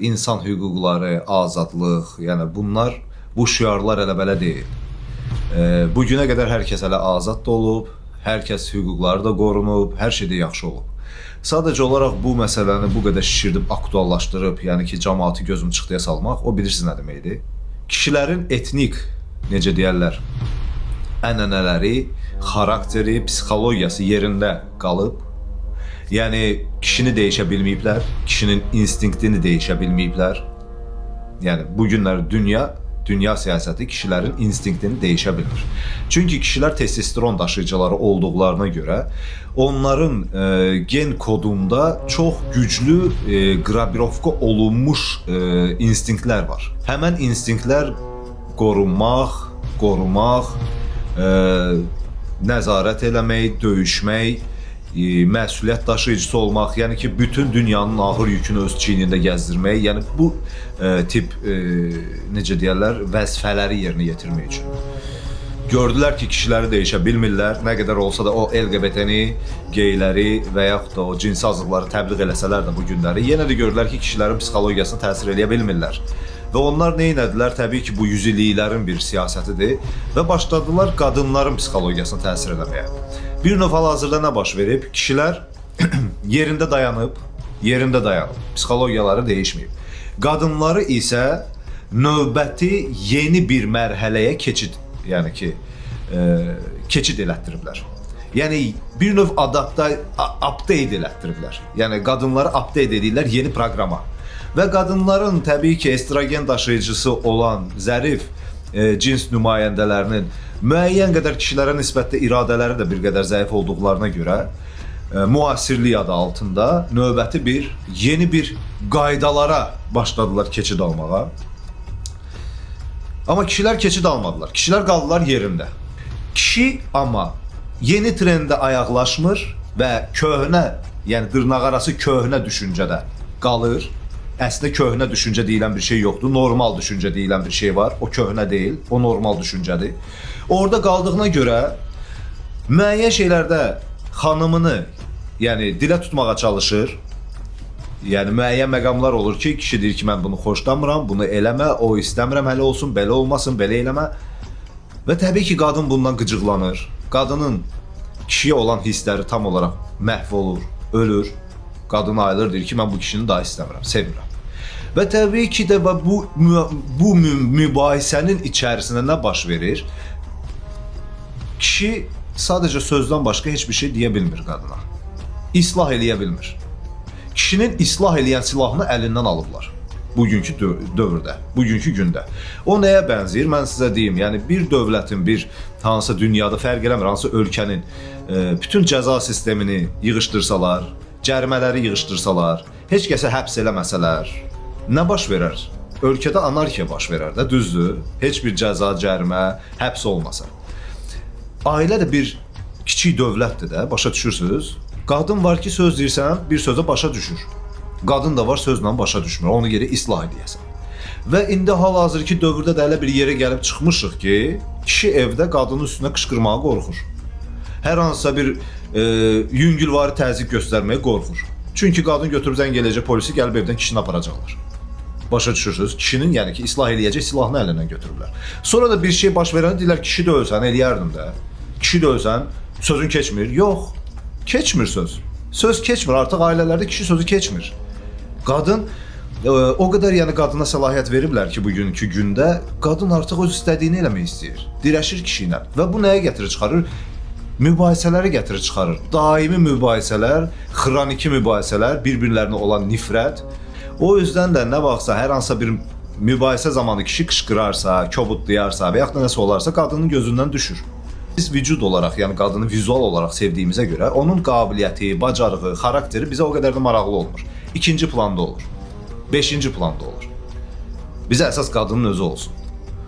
İnsan hüquqları, azadlıq, yəni bunlar, bu şüarlar elə belə deyil. Bu günə qədər hər kəs hələ azad da olub, hər kəs hüquqları da qorunub, hər şey də yaxşı olub. Sadəcə olaraq bu məsələni bu qədər şişirdib aktuallaşdırıb, yəni ki, cəmaatı gözüm çıxdıya salmaq, o bilirsiniz nə deməkdir? Kişilərin etnik, necə deyərlər, ənənələri, xarakteri, psixologiyası yerində qalıb. Yəni kişini dəyişə bilməyiblər, kişinin instinktini dəyişə bilməyiblər. Yəni bu günlər dünya siyasəti kişilərin instinktini dəyişə bilmir. Çünki kişilər testosteron daşıyıcıları olduqlarına görə onların gen kodunda çox güclü qrabirovka olunmuş instinktlər var. Həmən instinktlər qorunmaq, qorumaq, nəzarət eləmək, döyüşmək, məsuliyyət daşıyıcısı olmaq, yəni ki, bütün dünyanın ağır yükünü öz çiynində gəzdirmək, yəni bu tip necə deyərlər, vəzifələri yerinə yetirmək üçün. Gördülər ki, kişiləri dəyişə bilmirlər. Nə qədər olsa da o LGBT-ni, geyləri və yaxud da o cinsi azlıqları təbliğ eləsələr də bu günləri, yenə də gördülər ki, kişilərin psixologiyasına təsir eləyə bilmirlər. Və onlar nə etdilər? Təbii ki, bu yüzilliklərin bir siyasətidir və başladılar qadınların psixologiyasına təsir eləməyə. Bir növ hal-hazırda nə baş verib? Kişilər yerində dayanıb, yerində dayanıb. Psixologiyaları dəyişməyib. Qadınları isə növbəti yeni bir mərhələyə keçid, yəni ki, keçid elətdiriblər. Yəni bir növ update elətdiriblər. Yəni qadınları update edirlər yeni proqrama. Və qadınların təbii ki, estrogen daşıyıcısı olan zərif cins nümayəndələrinin müəyyən qədər kişilərə nisbətdə iradələri də bir qədər zəif olduqlarına görə müasirlik adı altında növbəti bir yeni bir qaydalara başladılar keçid almağa. Amma kişilər keçid almadılar. Kişilər qaldılar yerində. Kişi amma yeni trendə ayaqlaşmır və köhnə, yəni dırnaqarası köhnə düşüncədə qalır. Əslində köhnə düşüncə deyilən bir şey yoxdur. Normal düşüncə deyilən bir şey var. O köhnə deyil, o normal düşüncədir. Orada qaldığına görə müəyyən şeylərdə xanımını, yəni dilə tutmağa çalışır. Yəni müəyyən məqamlar olur ki, kişi deyir ki, mən bunu xoşlamıram, bunu eləmə, o istəmirəm, hələ olsun, belə olmasın, belə eləmə. Və təbii ki, qadın bundan qıcıqlanır. Qadının kişiyə olan hissləri tam olaraq məhv olur, ölür. Qadın ayılır, deyir ki, mən bu kişini daha istəmirəm, sevmirəm. Və təbii ki də və bu mübahisənin içərisində nə baş verir? Kişi sadəcə sözdən başqa heç bir şey deyə bilmir qadına. İslah eləyə bilmir. Kişinin islah eləyən silahını əlindən alıblar. Bugünkü dövrdə, bugünkü gündə. O nəyə bənzəyir? Mən sizə deyim. Yəni bir dövlətin, bir hansısa dünyada fərq eləmir, hansı ölkənin bütün cəza sistemini yığışdırsalar, cərimələri yığışdırsalar, heç kəsə həbs eləməsələr, nə baş verər? Ölkədə anarxiya baş verər də, düzdür? Heç bir cəza, cərimə, həbs olmasa. Ailə də bir kiçik dövlətdir də, başa düşürsüz? Qadın var ki, söz deyirsən, bir sözə başa düşür. Qadın da var, sözlə başa düşmür. Onu geri islah edəsən. Və indi hal-hazırki dövrdə də elə bir yerə gəlib çıxmışıq ki, kişi evdə qadının üstünə qışqırmağa qorxur. Hər hansısa bir yüngülvari təzyiq göstərməyə qorxur. Çünki qadın götürüb zəng eləyəcək polisi, gəlib evdən kişini aparacaqlar. Başa düşürsüz? Kişinin, yəni ki, islah eləyəcək silahını əlindən götürüblər. Sonra da bir şey baş verəndə deyirlər, kişi də ölsən eləyərdim də. Kişi də ölsən sözün keçmir. Yox, keçmir söz. Söz keçmir. Artıq ailələrdə kişi sözü keçmir. Qadın o qədər, yəni qadına səlahiyyət veriblər ki, bugünkü gündə qadın artıq öz istədiyini eləmək istəyir. Dirəşir kişi ilə. Və bu nəyə gətirir çıxarır? Mübahisələri gətirir çıxarır. Daimi mübahisələr, xroniki mübahisələr, bir-birlərinə olan nifrət. O yüzdən də nə vaxtsa hər hansısa bir mübahisə zamanı kişi qışqırarsa, kobudlayarsa və yaxud da nəsə olarsa, qadının gözündən düşür. Biz vücud olaraq, yəni qadını vizual olaraq sevdiyimizə görə onun qabiliyyəti, bacarığı, xarakteri bizə o qədər də maraqlı olmur. İkinci planda olur. Beşinci planda olur. Bizə əsas qadının özü olsun.